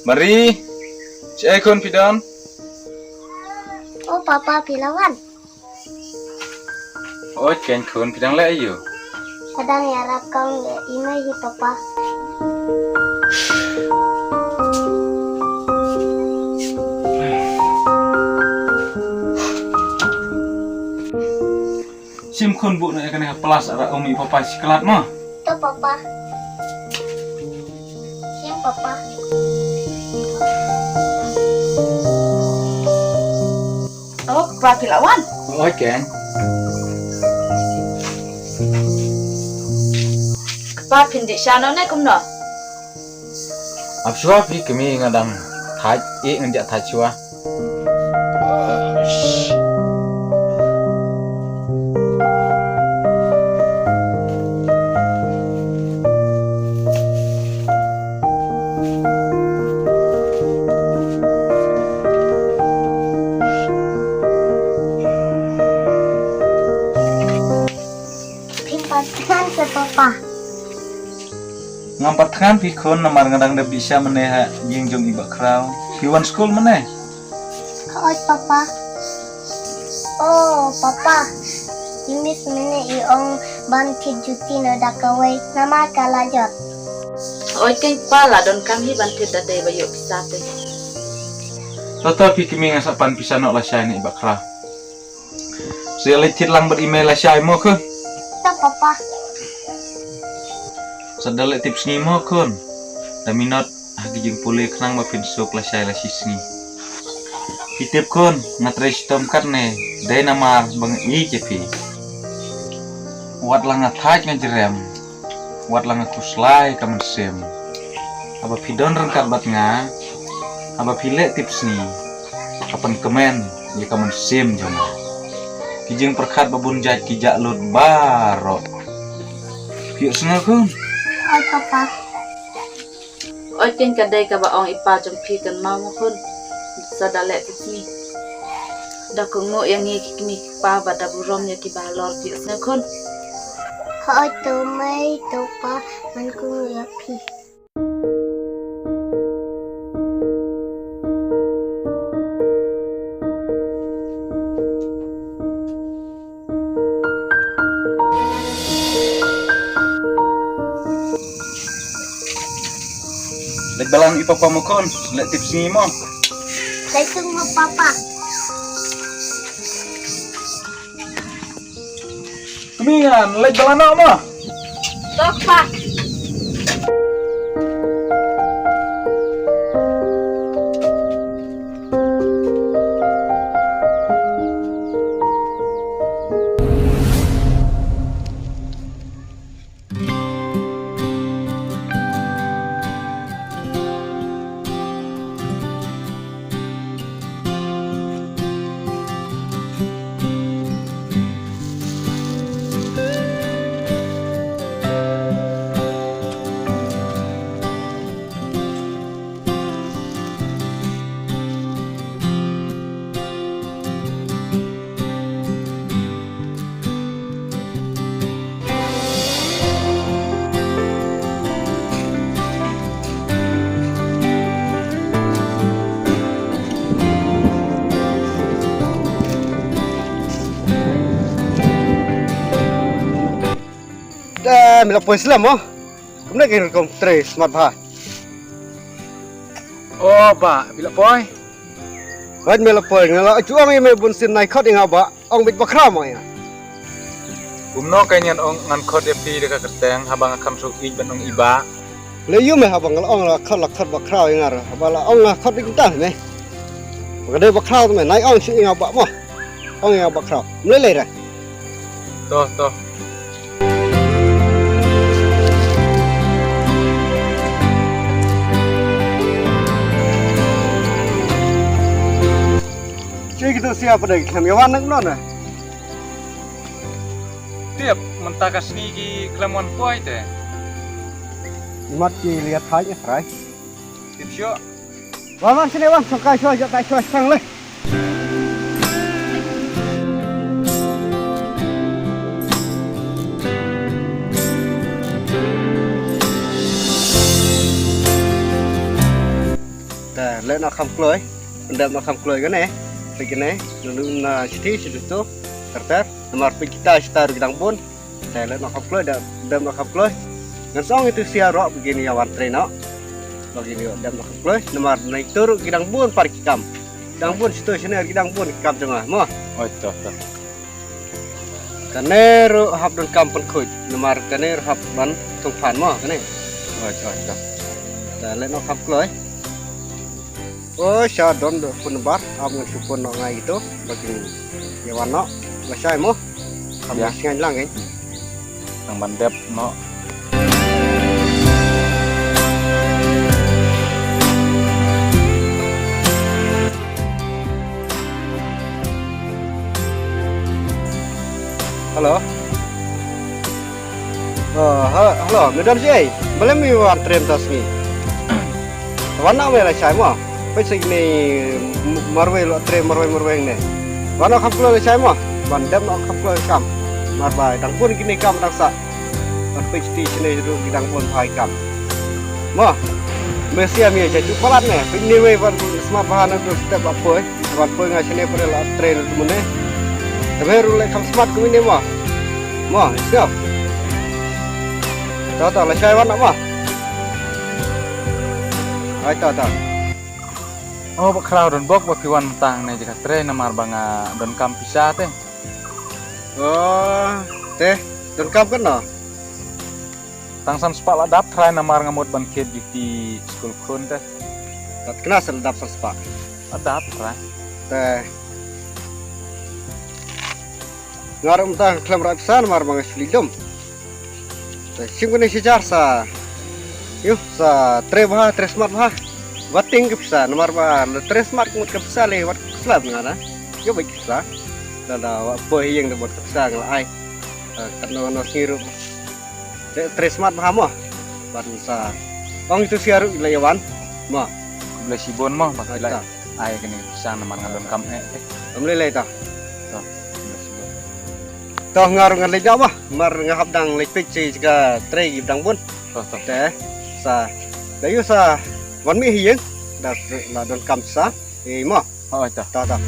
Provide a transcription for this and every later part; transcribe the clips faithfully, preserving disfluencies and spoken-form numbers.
Mari, shaei khun phi don? O papa, phi la wan. Oi, keiñ khun, phi dang leh aïu? Nga dang ïarap kong ïa i mei hi papa. Shim khun, buh noh ïa kane ha plas, ara um i papa shi klat mo. To papa. Shim papa. O papa, phi la wan. Oi keiñ. Papa, phin dih sha noh ne kumno? Ap shuwa phi kmie, nga dang thait, eh, ngan jah thait shuwa. Phin pat thngan sha papa. Ngam pat thngan phi khun, namar nga dang dep dih sha mynne ha ïing jong i Bah Khraw. Phi wan skul mynne? Hooid papa. O papa, i miss mynne i ong ban thied juti noh da kawei, namar ka la jot. Hooid keiñ papa, la donkam hi ban thied da dei ba ïoh pisa te. To to phi kmie, nga sa pan pisa noh lashai na i Bah Khraw. Sa ïaleit thied lang bad i mei lashai mo khun. To papa. Sa da leh tipsngi mo khun. Da minot ha ki jingpule khnang ba phin suk lashai lashisngi. Phi tip khun, nga trei shitom katne, dei namar ba nga ïeit ïa phi. Wat la nga thait nga jrem, wat la nga khuslai ka mynsiem, haba phi don ryngkat bad nga, haba phi leh tipsngi, ka pynkmen ïa ka mynsiem jong nga. Ki jingpyrkhat ba bun jait ki jah lut baroh. Phi ïohsngew khun? Hooid papa. Hooid keiñ, ka dei kaba ong i pa jong phi, kynmaw mo khun. Sa da leh tipsngi. Da kohnguh ïa ngi ki kmie ki kpa bad da burom ïa kiba halor, phi ïohsngew khun? Hooid to mei to pa, ngan kohnguh ïa phi. Leit balang i papa mo khun, leh tipsngi mo. Leit sung mo papa. Kmie ngan leit balang noh mo. To papa. Da, me la poi slem mo. Kumne ki rukom trei smat bha. O bah, phi la poi? Wat me la poi, nga la ju ong ïa me bun sien nai khot ïa nga bah. Ong beit Bah Khraw mo ïa. Kumno ka ngan ong ngan khot ïa phi da ka kyrteng haba nga kham suk ïeit ban ong i bah. Le ïu me haba nga la ong la khot la khot Bah Khraw ïa nga ruh. Haba la ong nga khot ïa kumta me. Ba ka dei Bah Khraw te me, nai ong shu ïa nga bah mo. Ong ïa nga Bah Khraw. Me lei lei re. To to. Che kito sia pdeng khlem ïa wan nang non eh. Tip, mynta ka sngi ki khlem wan poi te. Imat ki liat hai eh rai. Tip sio. Wan wan sini wan, sangkai sio, jat tai sio, sang leh. Eh, leh noh kham kloi. Pyndep noh kham kloi kane. Peit kane. Nunu na siti siti tu. Ter ter. Namar peit kita sita ruh ki dang bun. Te leh noh kham kloi da, dep noh kham kloi. Ngan sa ong ïa tu sia ruh ba kin ïa wan trei noh. Ba kin ïa dep noh kham kloi. Namar na itu ruh ki dang bun pat ki kam. Dang bun sito sene ki dang bun ki kam jong nga. Mo. Oi to to. Kane ruh hap donkam pynkhuid. Namar kane ruh hap ban thung phan mo kane. Oi to to. Te leh noh kham kloi. Oh, sha don da phone number, ap ngan shu phone noh ngai ito, ba kin ïa wan noh, lashai mo. Kam ïa sngain lang kan. Nang ban dep noh. Hello. Oh, ha-, hello, madam si ai. Balei mi wan trei mynta sngi? Wan na me lashai mo. Peit sa kine m-, marwei lo trei marwei marwei ne. Wan na kham kloi lashai mo. Ban dep na kham kloi kam. Mar ba dang bun kine kam dang sah. Ban peit siti sine ruh ki dang bun bha ki kam. Mo. Me sia mi ja ju palat ne. Peit ne wei ban smat bha na tu step ba poi. Wan poi nga shane pore la trei na tu mane. Te me ruh leh kham smat kumne mo. Mo, sio. Ta ta lashai wan mo. Ai ta ta. Oh, ba khraw don bok ba phi wan mynta hangne jaka trei namar ba nga donkam pisa te. Oh, te donkam kano? Tang san spah la dap trai namar nga mut ban kit duty skul khun te. Tat kena sa la dap san spah. La dap trai. Te. Nga ruh mynta khlem rai pisa namar ba nga shu leit lum. Te shim kane shi hajar sa. Ïoh sa trei bha, trei smat bha. Wat tieng ka pisa namar ba la trei smat ka mut ka pisa le wat slap nga na. Ïoh beit ka pisa. Lada wat poi ïeng da mut ka pisa nga la ai. Te katno katno sngi ruh. Te trei smat bha mo. Ban sa ong itu sia ruh la ïa wan. Mo. Khublei shibun mo ba phi la ai kane ka pisa namar nga donkam eh. Khublei lei ta. To. Khublei shibun. To nga ruh ngan leit da mo. Mar nga hap dang leit peit shi jaka trei ki dang bun. To to. Te sa da ïoh sa wan mih ïeng da la donkam pisa. Eh mo. Oh to. To to.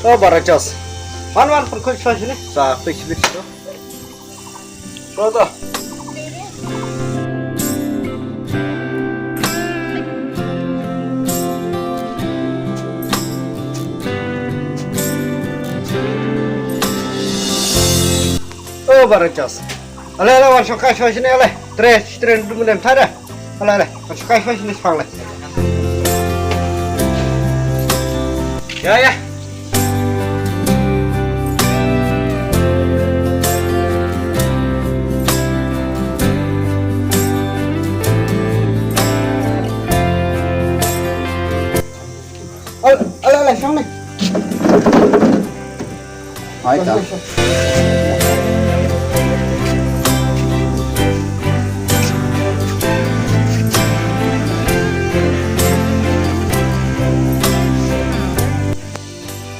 Oh, Barachas. Wan, wan, pun khuid sa sini. Sa khuid sini tu. Kau tu. Oh, Barachas. Ale, ale, wan shokai shokai sini, ale. Tres, tres, dum, dum, tada. Ale, ale, wan shokai shokai sini, sepang, ale. Ya, ya. Ale, ale, ale, sang ni. Hai ta. Sure, sure.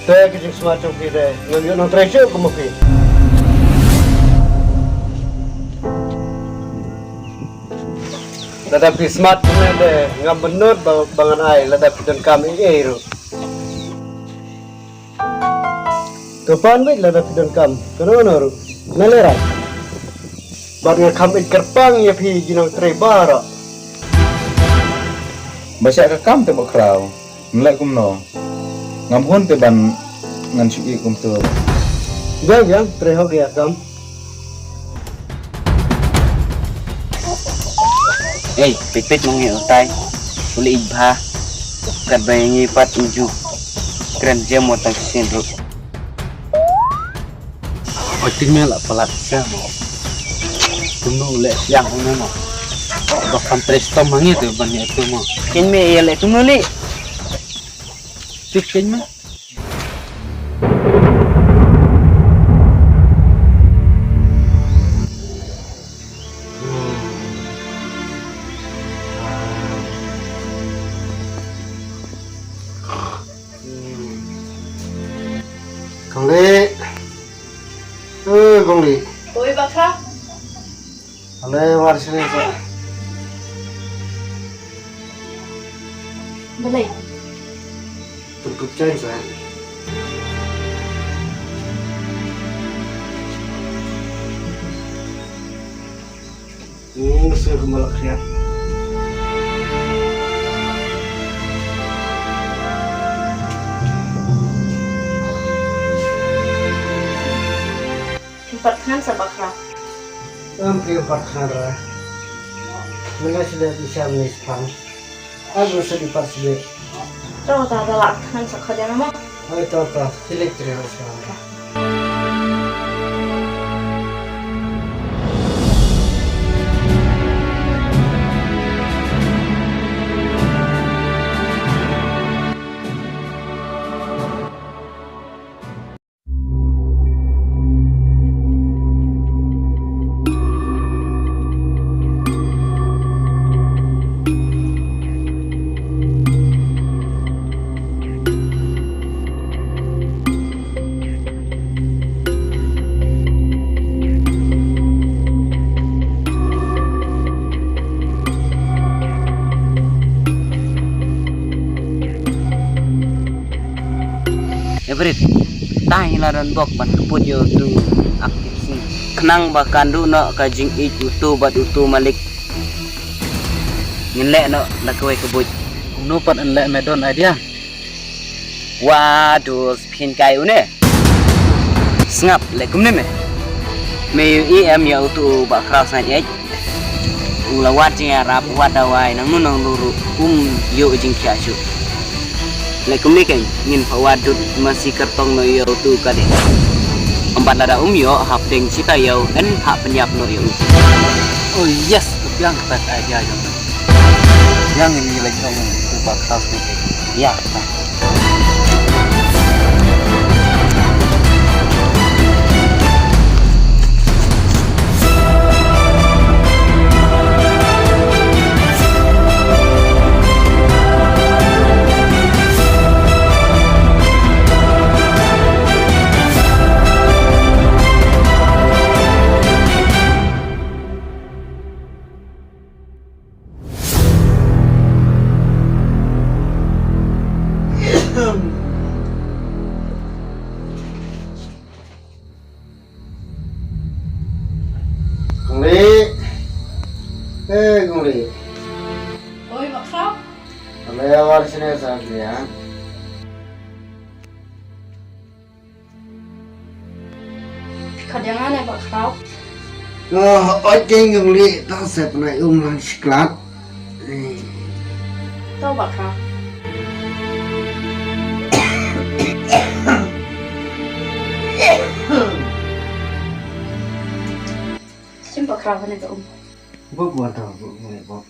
Te ka jingsmart jong phi de, ngam ïoh nongtrei shuh kum ma phi. Lada phi smart kumne de, ngam bynnud ba, ba ngan ai, lada phi donkam ei ei ruh. To pan beit lada phi donkam, kano kano ruh. Ngan lehrain. Bad nga kham ïeit kyrpang ïa phi ki nongtrei baroh. Ba shah ka kam te Bah Khraw. Nleh kumno? Ngam hun te ban ngan shu ïeh kumto. Biang biang, trei hok ïa kam. Ei, peit peit ma ngi utai. U leh ïeit bha. Katba ngi pat ngi ju kren jem wat tang shisien ruh. Oi, ting me la palat sa mo. Kumno u leh siang kumno mo. Ba kam trei stom ma ngi te ban ïa tu mo. Keiñ me ïa leh kumno leh. Tik keiñ me. Kong Lih. Eh, Kong Lih. Oi, Bah Khraw. Ale, war sini sa. Balei? Tut kut cai sa. Hmm, sir kembali kriat. Phin pat khnang sa Bah Khraw. Em phi pat khnang ra. Mynta shu dep isha mynne shipang. Ai bu shu dep pat shu dep. To ta da lah khnang sa khajan mo. Ai to to. Silik tri ra sa. Everett, ta hi la don bok ban kput ïa utu Akip Singh. Khnang ba kan duh noh ka jingïeit utu bad utu malik. Ngin leh noh da kawei ka buit. Kumno pat yn leh me don idea? Wa dus phin kai une. Sngap leh kumne me. Me ïohi em ïa utu u Bah Khraw Saiñ Ej. U la wad jingïarap, wad dawai, nangno nangno ruh um ïoh jingkhiah shuh. Leh kumne keiñ, ngin phah wad dud masi kyrtong noh ïa utu ka dei. Ym bad lada um ïoh hapdeng shi taïew, yn phah pynïap noh ïa u. Oh yes, ka biang ka idea jong. Biang ngin ïa leit ong utu Bah Khraw Saiñ Ej. Ïa. Kong Lih. Eh, Kong Lih. Oi, Bah Khraw. Ale, war sini sa dia. Phi khot ïa nga ne Bah Khraw? Oh, oi keiñ Kong Lih, ta sep na um lang shiklat. Eh. To Bah Khraw. Shim Bah Khraw kane ka um. Bok wan ta bok ne bok.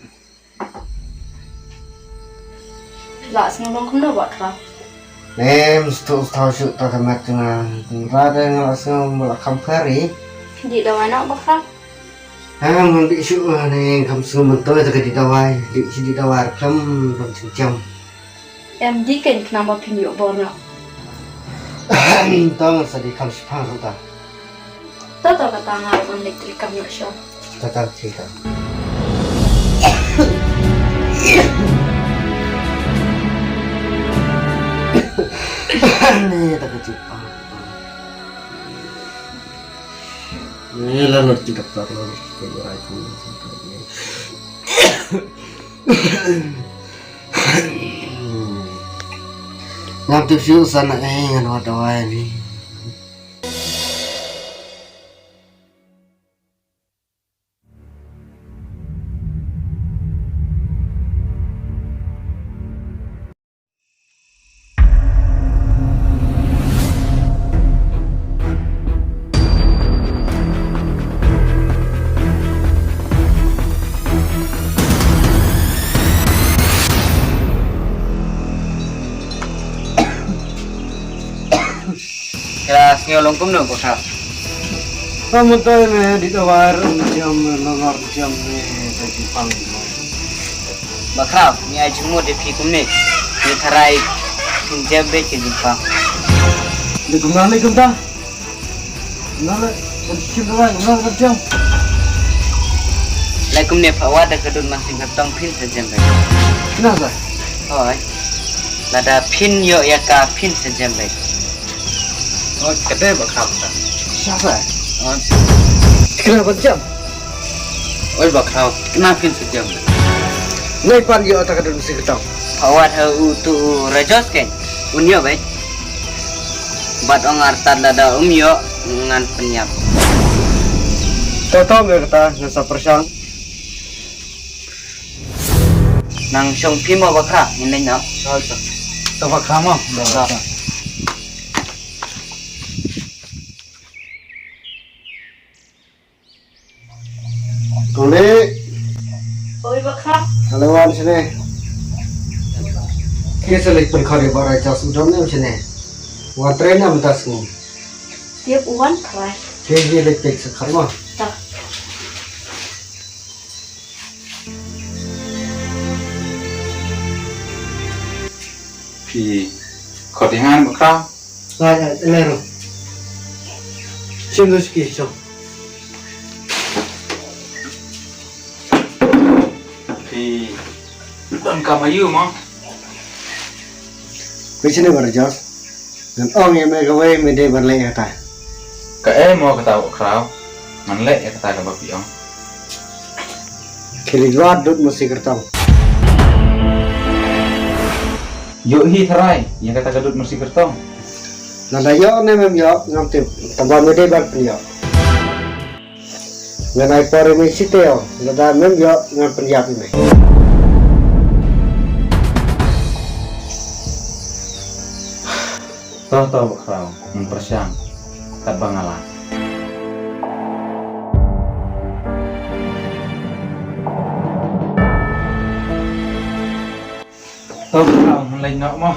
Lah sngew long kumno Bah Khraw? Em, stu stu shu ta ka mat nga. Ra de nga lah sngew ma la kham pher i. Dih dawai noh Bah Khraw? Ha, ngam dih shu ne kham sngew myntoi ta ka dih dawai. Dih shu dih dawai kham kham chim cham. Em dih keiñ khnang ba phin ïoh bor noh. To ngan sa dei kham shipang ruh ta. To to kata nga ruh ngan leit treikam noh shuwa. Kata ka jingkam. Ni ta ka jingkam. Ni la lut ki doktor la lut ki rai ki. Ngam tip shuh sa na ei ngan wad dawai ni. Ka sngew long kumno, Bakhraw? Ka mynta me di tawar jam nongor jam me ta jipang. Bakhraw, ngi ai jingmut ïa phi kumne. Ngi tharai phin jem beit ka jingpang. Ni kumta, ni kumta. Kumta le, kan shim tawar, kumta kan jam. Lai kumne pha wad da ka dud masi kyrtong phin sa jem beit. Kumta sa? Hooid. Lada phin ïoh ïa ka phin sa jem beit. Oi, ka dei Bakhraw ta. Sha sa? Oi. Kena ban jam. Oi Bakhraw, kena phin sa jem. Ngai pan ïoh ta ka dud masi kyrtong. Pha wad ha utu u Rajos kein. Un ïoh beit. Bad ong artat lada um ïoh ngan pynïap. To to me kata ngan sa pyrshang. Nang shong phi mo Bakhraw, ngin leit noh. To Bakhraw mo. Kong Dei. Oi Bakhraw. Hello wan shane. Ki sa leit pynkhot ïa Bah Rajas u don ne em shane. Wan trei ne mynta sngi. Tiap wan trei. Ki leit peit sa khot mo. Ta. Phi khot ïa nga Bakhraw. Ai ai lero. Shim tu ski shong. Phi donkam aïu mo? Phi shane Bah Rajas. Ngan ong ïa me kawei me dei ban leh ïa kata. Kaei mo kata Bakhraw? Ngan leh ïa kata kaba phi ong. Khie leit wad dud masi kyrtong. Ïoh hi tharai ïa kata ka dud masi kyrtong. Lada ïoh ne mem ïoh ngam tip. Tangba me dei ban pynïoh. Ngan ai por ïa me shi taïew, lada mem ïoh ngan pynïap ïa me. To to Bakhraw, ngan pyrshang katba nga lah. To Bakhraw, ngan leit noh mo.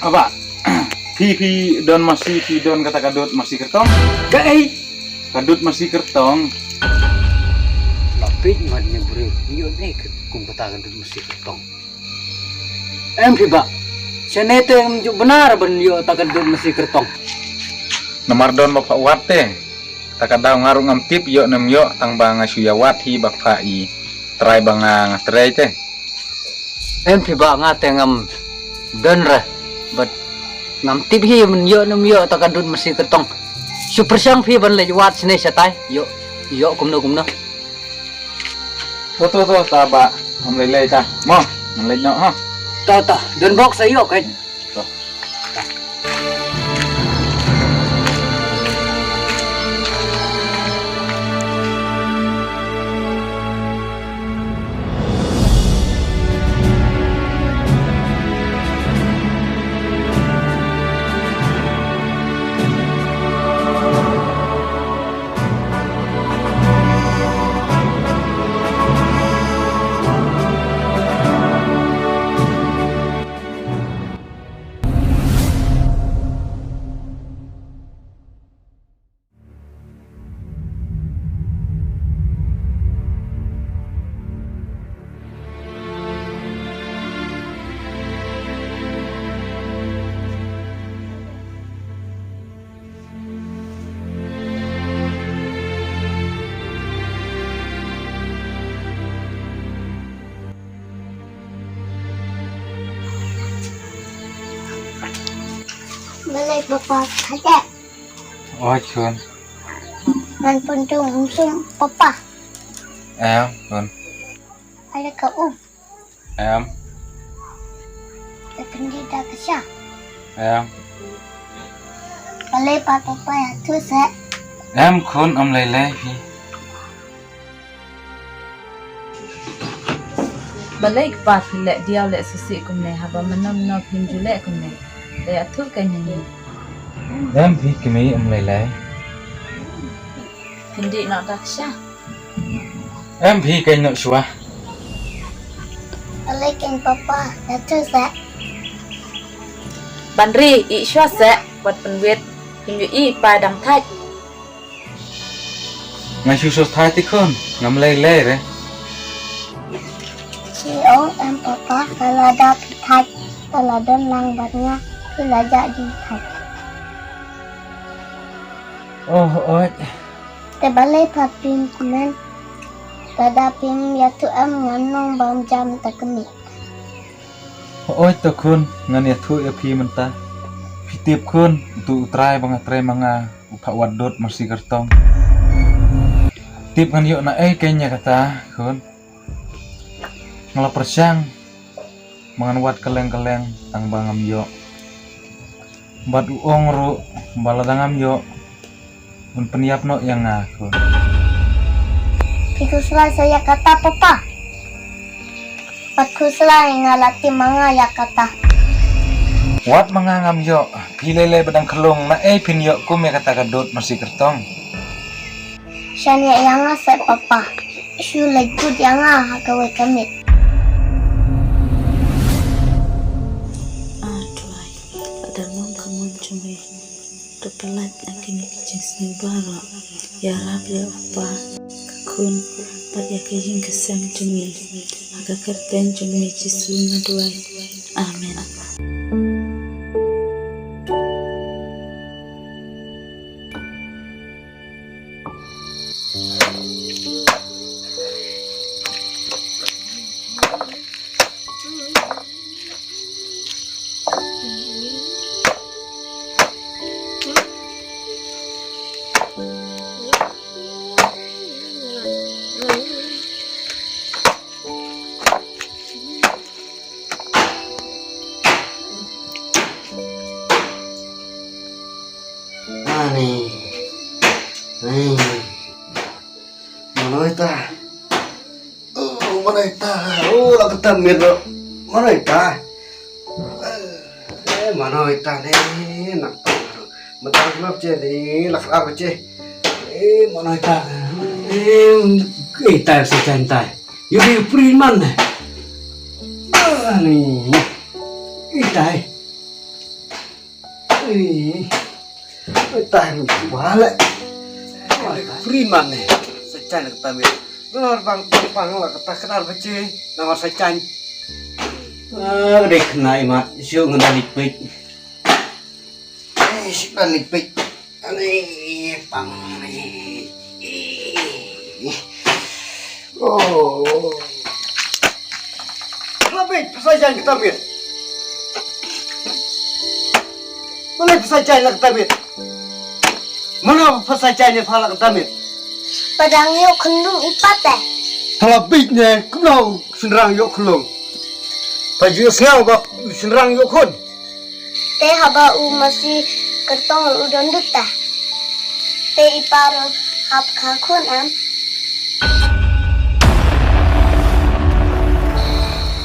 Aba, phi phi don masi, phi don kata ka dud masi kyrtong? Kaei? Ka dud masi kyrtong. Ba peit mat ne briew, ïoh ne kum kata ka dud masi kyrtong. Em phi Bah. Shane te ngam ju bna ra ban ïoh ta ka dud masi kyrtong. Namar don ba pha wad te. Ta ka daw nga ruh ngam tip ïoh ne em ïoh tangba nga shu ïa wad hi ba pha i trai ba nga nga trei te. Em phi Bah nga te ngam don re. Bad ngam tip hi ban ïoh ne em ïoh ta ka dud masi kyrtong. Shu pyrshang phi ban leit wad shane shatai. Ïoh, ïoh kumno kumno. To to to ta Bah, ngam lei lei ta. Mo, ngam lei noh ha. Ta ta, don bok sa ïoh kan. To. Balei papa kata? Oi khun. Man pun tu um sum papa. Em khun. Ada ka um. Em. Ka kendi da ka sha. Em. Balei pat papa ïathuh seh? Em khun, ym lei lei phi. Balei kpa phi leh diaw leh sisi kumne, haba mynno mynno phim ju leh kumne. Da ïathuh kein ïa ngi. Em phi kmie, ym lei lei. Phin dih noh da ka sha. Em phi kein noh shuwa. Balei kein papa, ïathuh seh. Ban ri, ih shuwa seh, wat pynwit, phim ju ih pa dang thait. Nga shu shu thait te khun, ngam lei lei re. Phi ong em papa, ka la da phi thait, ka la don lang bad nga, phi la jah jingthait. Oh, oi. Te balei pat phim kmen? Lada phim ïathuh em ngan long bam jam ta kmie. Hooid to khun, ngan ïathuh ïa phi mynta. Phi tip khun, utu u trai ba nga trei ma nga, u Phah Watdud Mercy Kyrtong. Tip ngan ïoh naei kein ïa kata khun. Nga la pyrshang ba ngan wad kylleng kylleng tang ba ngam ïoh. Bad u ong ruh ba lada ngam ïoh, un pynïap noh ïa nga khun. Phi khuslai sa ïa kata papa. Wat khuslai, nga la tip ma nga ïa kata. Wat ma nga ngam ïoh, phi lei lei ba dang khlung, naei phin ïoh kum ïa kata ka Dud Mercy Kyrtong. Shaniah ïa nga seh papa. Shu leit kut ïa nga ha kawei ka miet. Ah, Trai, ka dang long ka mon jong me. To pynlait na kine ki jingsniew baroh. Ïarap ïa u kpa, ka khun, bad ïa ka ïing ka sem jong me. Ha ka kyrteng jong me Jisu nga duwai. Amen. Ani. Ani. Mano ita? Oh, mano ita? Oh, la kata mir lo. Mano ita? Eh, mano ita ne? Nak mata map je ne, la kata je. Eh, mano ita? Eh, ita sa ita. Yu di pri man. Ani. Ita. Ih, tahan bale. Free man ne. Sa chan ka tamit. Nor bang bang bang la ka ta knar bache. Namar sa chan. Ah, dek na imat. Shu ngena lipik. Eh, shu ngena lipik. Ani pang ni. Oh. Labik pasal jan kita mit. Malai pasal jan la kita mit. Mana pasal jan ni pala kita mit. Padang yok khlung ipat eh. Talabik ne kumno senrang yok khlung. Paju sngau bak senrang yok khun. Te haba u masi kertong u don duta. Te ipar hap ka khun am.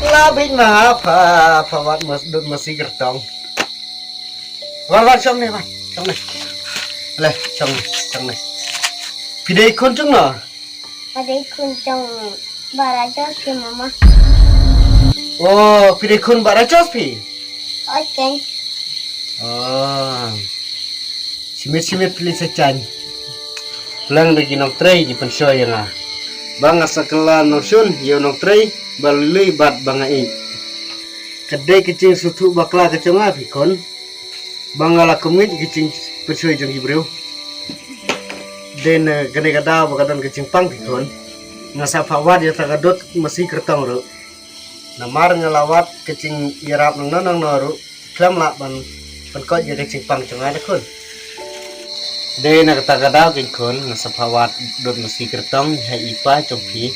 La bit ma pha pha wat mas dut masi kertong. Wan wan chong ne wan chong ne. Le chong ne chong ne. Pidei khun chong no. Pidei khun chong bara chos ki mama. Oh, pidei khun bara chos pi. Okay. Oh. Simit simit pili sa chan. Plang da ki nongtrei ki pynshoi ïa nga. Ba nga sa kylla nongshun ïa u nongtrei ba lui bad ba nga ïeit. Ka dei ka jingsngewthuh bakla ka jong nga phi khun. Ba nga la kumne ka jingpynshoi jong ki briew. Dei na kane ka daw ba ka don ka jingpang phi khun. Nga sa phah wad ïa ta ka dud masi kertong ruh. Namar nga la wad ka jingïarap nangno nangno ruh. Khlem lah ban Pynkoit ïa ka jingpang jong nga te khun. Dei na kata ka daw kein khun, nga sa phah wad dud masi kyrtong ha i pa jong phi.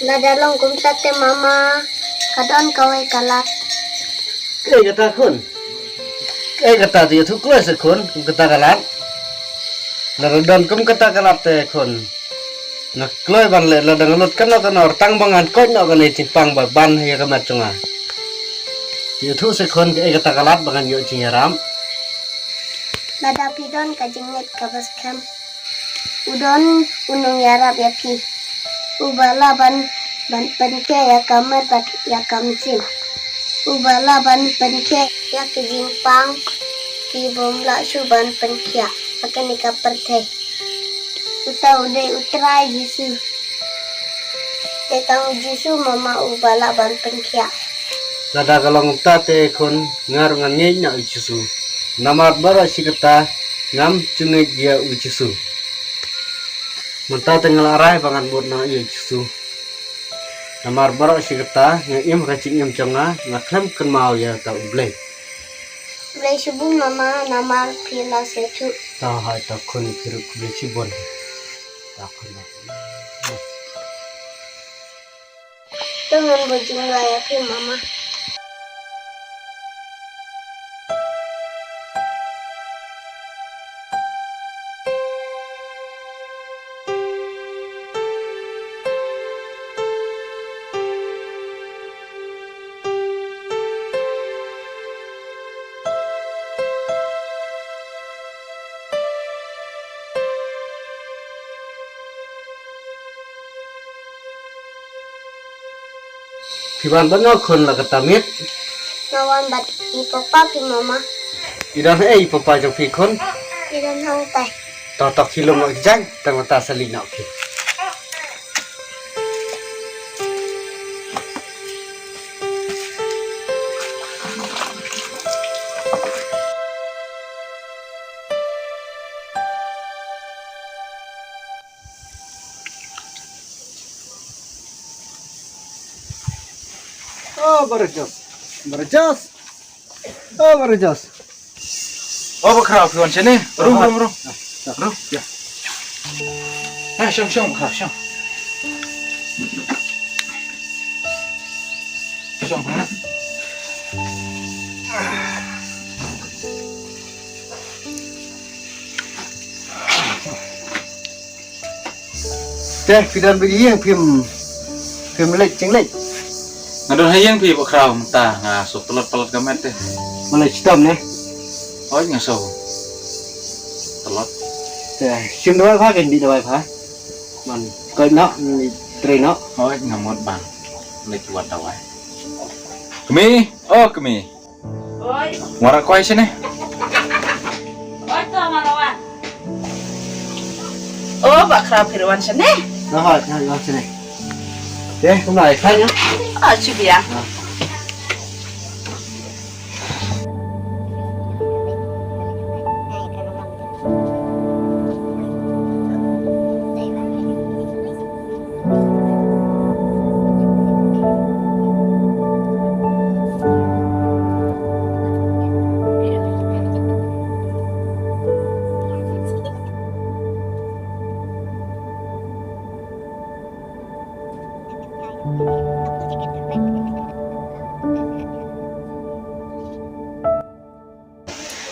Lada long kumta te mama, ka don kawei ka lad. Kaei kata khun? Kaei kata te, ïathuh kloi seh khun, kum kata ka lad. Lada don kum kata ka lad te khun, nga kloi ban leh, lada nga lut kano kano, tang ba ngan koit noh kane ka jingpang ba ban ha ïa ka met jong nga. Ïathuh seh khun, kaei kata ka lad ba ngan ïoh jingïarap. Lada phi don ka jingngeit kaba skhem, u don u nongïarap ïa phi. Uba lah ban, ban pynkhiah ïa ka met bad ïa ka mynsiem. Uba lah ban pynkhiah ïa ka jingpang, ki bym lah shuh ban pynkhiah ha kane ka pyrthei. Uta u dei u Trai Jisu. Te tang u Jisu mama uba lah ban pynkhiah. Lada ka long kumta te khun, nga ruh ngan ngeit noh ïa u Jisu. Namar baroh shi katta ngam ju ngeit ïa u Jisu. Mynta te nga la rai ba ngan bud noh ïa u Jisu. Namar baroh shi katta nga im ha ka jingim jong nga, nga khlem kynmaw ïa uta u Blei. Khublei shibun mama, namar phi la sngewthuh. To hooid, to khun, phi ruh khublei shibun. To khun. To ngan bud jingduwai ïa phi mama. Phi wan bad no khun la katta miet? Nga wan bad i papa phi mama. I don haei i papa jong phi khun? I don hangtai. To to khie lum noh ki jaiñ, tang mynta sa leit noh ki. Oh, Barjos. Barjos. Oh, Barjos. Oh, Bakhraw, phi wan shane? Rum, rum, rum. Rum, ïa. Ah, shong, shong, Bakhraw, shong. Shong, ha. Te, phi don bad ïing phim, phim leit jingleit? Nga don ha ïing phi Bakhraw, mynta nga shu tlot palat ka met te. Balei, shitom ne? Hooid, nga shu tlot. Te, shim dawai pha, kin dih dawai pha. Man, koit noh, trei noh. Hooid, nga mut ban leit wad dawai. Kmie, oh kmie. Oi. Nga la kwai shane. Oi, to nga la wan. Oh, Bakhraw phi la wan shane. Nga la wan shane. Te, kumno, ai khan ïa? Ah, shu biang.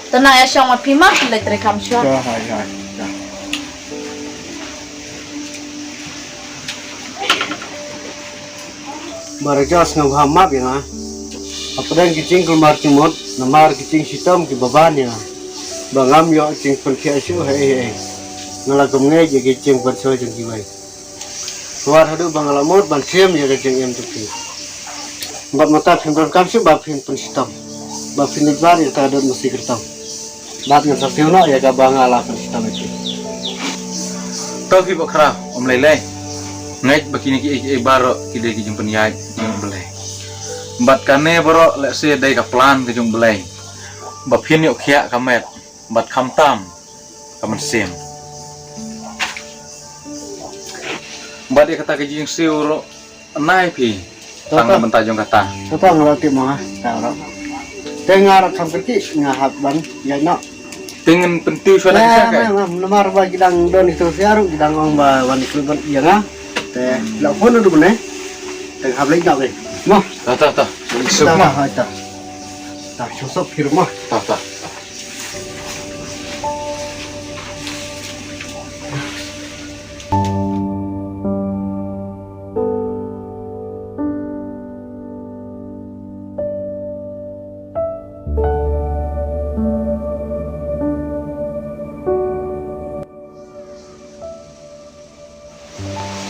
To nang ïa shong ma phi ma, leit trei kam shuwa. Ka, hai, hai, ka. Barjos, nga bha map ïa nga. Hapdeng ki jingkulmar jingmut, namar ki jingshitom kiba ban ïa nga, ba ngam ïoh jingpynkhiah shuh ha ei ei. Nga la kymngeit ïa ki jingpynshoi jong kiwei. Wat haduh ba nga la mut ban shim ïa ka jingim jong phi. Bad mynta phim donkam shuh ba phin pynshitom, ba phin leit bar ïa ka dud masi kyrtong. Bad ngan sa siew noh ïa kaba nga la pynshitom ïa phi. To phi Bakhraw, ym lei lei. Ngeit ba kine kiei kiei baroh ki dei ki jingpynïaid jong U Blei. Bad kane baroh lehse dei ka plan ka jong U Blei, ba phin ïoh khiah ka met bad khamtam ka mynsiem. Bad ïa kata ka jingsiew ruh, nai phi. Tang na bynta jong kata. Tang na bynta jong kata. Te nga ruh kham kyrkieh nga hap ban ïaid noh. Te ngin pyntiew shuwa na ka sha kai. Namar ba ki dang don ito sha ruh ki dang ong ba wan ikut ban ïa nga. Te la phone du bne. Te hap leit noh be. Mo. Ta ta ta. Suk mo. Ta ta. Ta suk suk phir mo. Ta ta.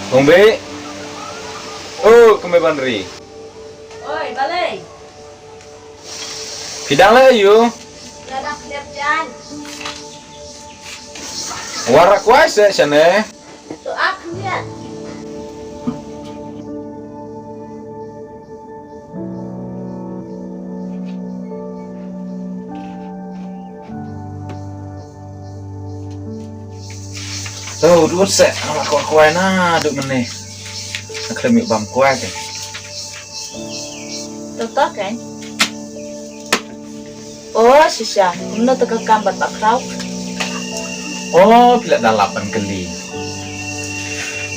Kong Bek. Oh, kong Bek Banri. Oi, balei? Phi dang leh aiu? Nga dang khlem jan. Wat kwai seh shane. To ak liat. To, dut seh, ala kwai kwai na, dut mene. Khlem ïa bam kwai te. To to kan. Oh, shisha, kumno te ka kam bad Bah Khraw? Oh, phi la da lap ban kylli.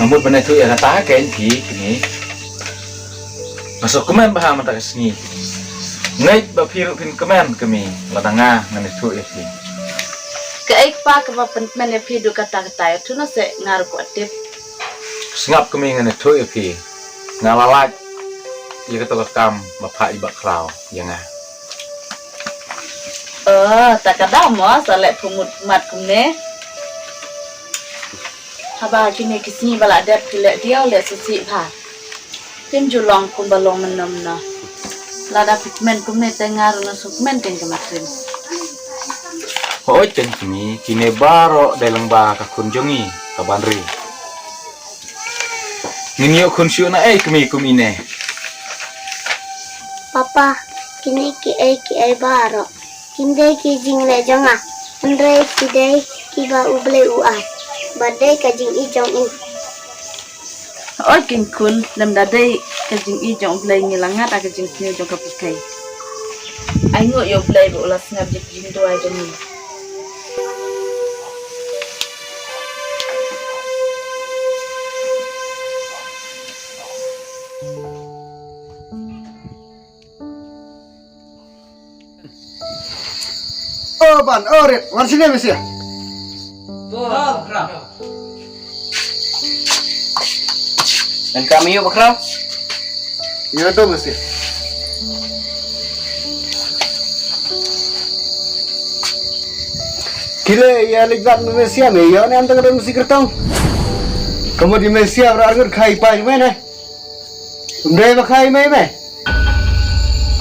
Nga mut ban ïathuh ïa kata kein phi kine. Nga sngewkmen bha mynta ka sngi. Ngeit ba phi ruh phin kmen kmie, lada nga ngan ïathuh ïa phi. Kaei kpa kaba pynkmen ïa phi dei kata kata, ïathuh noh seh nga ruh kwah tip. Sngap kmie, ngan ïathuh ïa phi. Nga la lait ïa kato ka kam ba phah i Bah Khraw ïa nga. Oh, ta ka daw mo, sa leh pynmut mat kumne. Haba kine ki sngi ba la dep ki leh diaw leh shisha bha. Phim ju long kumba long mynno mynno. Lada phi kmen kumne te nga ruh nga sngewkmen kein ka Matrim. Hooid kein kmie, kine baroh dei lyngba ka khun jong ngi ka Banri. Ngin ïoh khun shuh naei kmie kum ine? Papa, kine kiei kiei baroh kim dei ki jingleh jong nga, hynrei ki dei kiba U Blei u ai, ba dei ka jingïeit jong u. Hooid kein khun, lymda dei ka jingïeit jong U Blei ngi la ngat ha ka jingsniew jong ka pyrthei. Ainguh ïa U Blei ba u la sngap ïa ka jingduwai jong ngi. O Ban, o Rit, wan shane Mesia. Ngan kam ïa u Bah Khraw. Ïa to Mesia. Ki leh ïa leit bad Mesia me, ïa ne em tang don Mesia kyrtong. Ka mut i Mesia ba ar ngut khai pa i me ne. Ym dei ba khai mei mei.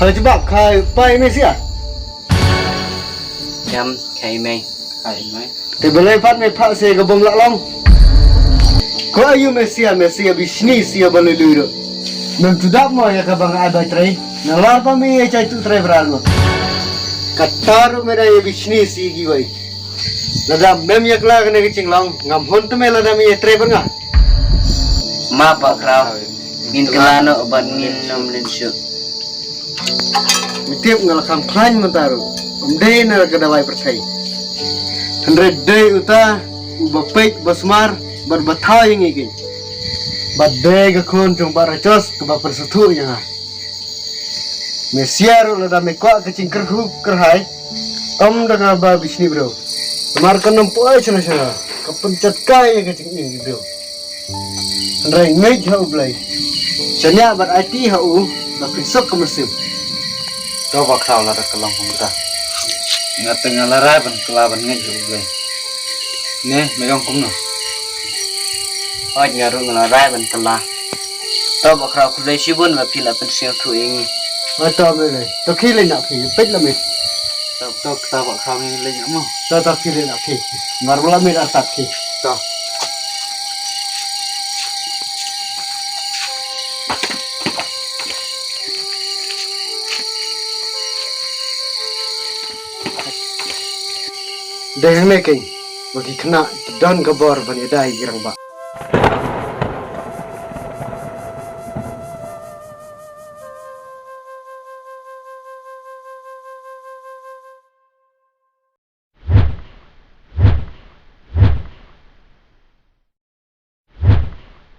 Haba jubab khai pa i Mesia. Jam khai mei. Khai mei. Te balei pat me phah se ka bym lah long. Ko aïu Mesia, Mesia bishni sia ba lui lui ruh. Mem tudap mo ïa kaba nga ai bai trei. Nalar ba me ïa jai tu trei brar mo. Kata ruh me da ïa bishni si ki wei. Lada mem ïa kla kane ka jinglong ngam hun te me lada me ïa trei bad nga. Map Bah Khraw, ngin kylla noh bad ngin ym lynshuk. Me tip nga la kham khlaiñ mynta ruh, ym dei na ka dawai pyrthei. Hynrei dei uta uba peit, ba sumar bad ba thaw ïa ngi keiñ. Bad dei ka khun jong Bah Rajos kaba pynsngewthuh ïa nga. Mesia ruh lada me kwah ka jingkyrkhu kyrhai, ym da kaba bishni briew. Namar kan ym poi shano shano, ka pynjot kai ïa ka jingim ki briew. Hynrei ngeit ha U Blei. Shaniah bad aiti ha u, da pynsuk ka mynsiem. To Bah Khraw lada ka long kumta. Nga te nga la rai ban kylla ban ngeit ha U Blei. Ne, me ong kumno? Hooid nga ruh nga la rai ban kylla. To Bah Khraw khublei shibun ba phi la pynsngewthuh ïa ngi. Hooid to me lei. To khie leit na phi, peit la me. To, to, to Bah Khraw ngi leit na mo. To, to khie leit na phi. Mar ba la me artat khie. To. Dei hangne keiñ ba ki khynnah ki don ka bor ban ïada ïa ki rangbah.